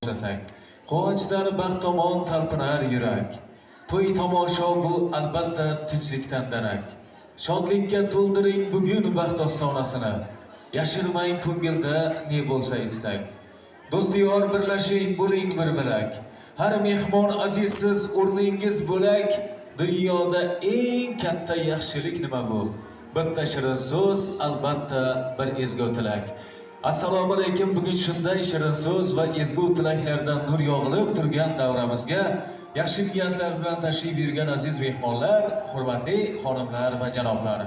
boshlasak. Quvonchdan baxt tomon talpinar yurak. To'y tomosha bu albatta tinchlikdan darak. Shodlikka to'ldiring bugun baxt ostonasini. Yashirmang ko'ngilda ne bo'lsa istak. Do'styor birlashing, bo'ling bir bilak. Har mehmon azizsiz, o'rningiz bo'lak. Dunyoda eng katta yaxshilik nima bu? Bitta shirin so'z, albatta bir ezgu tilak. Assalomu alaykum. Bugun shunday shirin so'z va ezgu tilaklardan nur yog'ilib turgan davramizga yaxshi niyatlar bilan tashrif buyurgan aziz mehmonlar, hurmatli xonimlar va janoblar.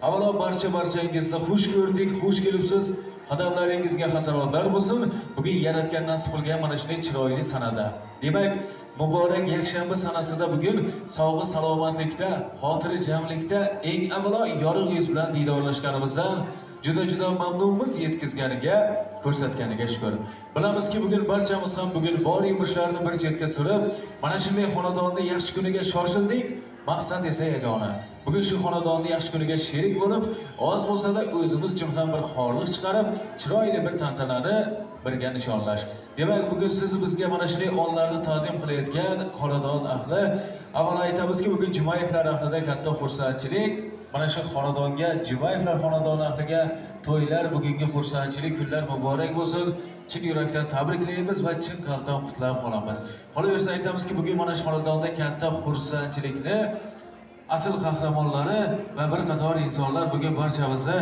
Avvalo barchangizni xush ko'rdik, xush kelibsiz. Qadamlaringizga hasanotlar bo'lsin. Bugun yaratgan nasib qilgan mana shunday chiroyli sanada. Demak, muborak yakshanba sanasida bugun sog'lik salomatlikda, xotirjamlikda eng avvalo yorug' yuz bilan diydorlashganimizdan juda mamnunmiz, yetkazganiga, ko'rsatganiga shukr. Bilamizki, bugun barchamiz ham bugun bor yumushlarni bir chetga surib, mana shunday xonadonni yaxshi kuniga shoshildik. Maqsad esa yagona. Bugun shu xonadonni yaxshi kuniga sherik bo'lib, oz bo'lsa-da o'zimiz uchun ham bir xorliq chiqarib, chiroyli bir tantanani birga nishonlash. Demak, bugun siz bizga mana shunday onlarni taqdim qilayotgan xonadon ahli, avvalo aytamizki, bugun Jumayevlar ahlida katta xursandchilik. Mana shu xonadonga, Jumayevlar xonadoni ahliga to'ylar, bugungi xursandchilik kunlar muborak bo'lsin. Chin yurakdan tabriklaymiz va chin qalbdan qutlab qolamiz. Qolaversa aytamizki, bugun mana shu xonadonda katta xursandchilikni asl qahramonlari va bir qator insonlar bugun barchamizni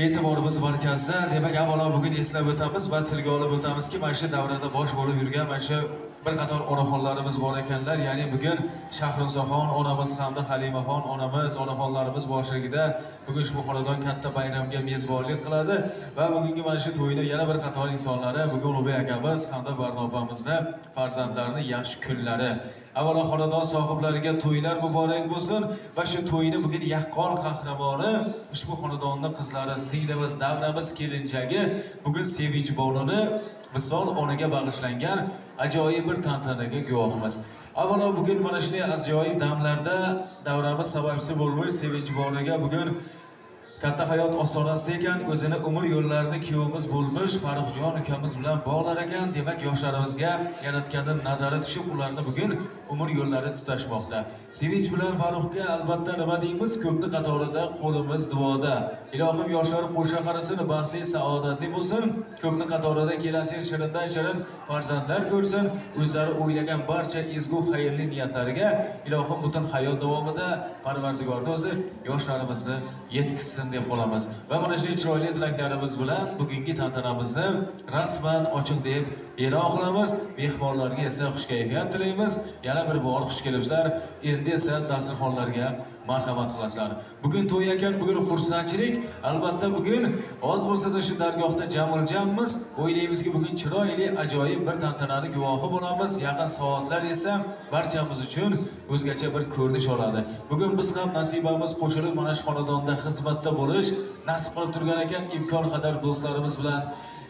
e'tiborimiz markazida. Demak, avvalo bugun eslab o'tamiz va tilga olib o'tamizki, mana shu davrada bosh bo'lib yurgan mana shu bir qator onaxonlarimiz bor ekanlar. Ya'ni bugun Shahrunsoxon onamiz hamda Halimaxon onamiz, onaxonlarimiz boshligida bugun ushbu xonadon katta bayramga mezbonlik qiladi va bugungi mana shu to'yda yana bir qator insonlari, bugun Ulug'bek akamiz hamda Barno opamizni farzandlarini yaxshi kunlari. Avvalo xonadon sohiblariga to'ylar muborak bo'lsin va shu to'yni bugun yaqqol qahramoni ushbu xonadonning qizlari, singlimiz, davramiz kelinchagi bugun Sevinchbonuni visol onaga bag'ishlangan ajoyib bir tantanaga guvohimiz. Avvalo bugun mana shunday ajoyib damlarda davramiz sababchisi bo'lmish Sevinchbonuga bugun katta hayot ostonasida ekan, o'zini umr yo'llarini kuyovimiz bo'lmish Farruxjon ukamiz bilan bog'lar ekan. Demak, yoshlarimizga yaratganning nazari tushib, ularni bugun umr yo'llari tutashmoqda. Sevinch bilan Farruxga albatta nima deymiz? Ko'pni qatorida qo'limiz duoda. Ilohim yoshlar qo'sha qarasin, baxtli, saodatli bo'lsin. Ko'pni qatorida kelasi yil shirindan shirin farzandlar ko'rsin. O'zlari o'ylagan barcha ezgu xayrli niyatlariga ilohim butun hayot davomida Parvardigorning o'zi yoshlarimizni yetkazsin deb qolamiz. Va mana shu chiroyli tilaklarimiz bilan bugungi tantanamizni rasman ochiq deb e'lon qilamiz. Mehmonlarga esa xush kayfiyat tilaymiz. Yana bir bor xush kelibsizlar. Endi esa dasturxonlarga marhamat qilasizlar. Bugun to'y ekan, bugun xursandchilik. Albatta bugun oz bo'lsa-da shu dargohda jamil-jammiz. O'ylaymizki, bugun chiroyli, ajoyib bir tantanani guvohi bo'lamiz. Yaqin soatlar esa barchamiz uchun o'zgacha bir ko'rinish oladi. Bugun biz ham nasibamiz qo'shilib mana shu xonadonda xizmatda bo'lish nasib qilib turgan ekan. Imkon qadar do'stlarimiz bilan,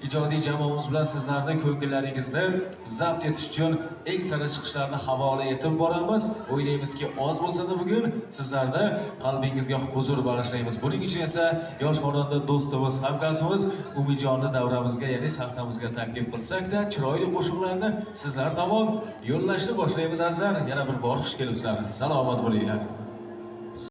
ijodiy jamoamiz bilan sizlarni ko'ngillaringizni zabt etish uchun eng sara chiqishlarni havola etib boramiz. O'ylaymizki, oz bo'lsa-da bugun sizlarni qalbingizga huzur bag'ishlaymiz. Buning uchun esa yosh xonanda do'stimiz, hamkasbimiz Umidjonni davramizga, ya'ni sahnamizga taklif qilsak-da, chiroyli qo'shiqlarni sizlar tomon yo'llashni boshlaymiz azizlar. Yana bir bor xush kelibsizlar. Salomat bo'linglar.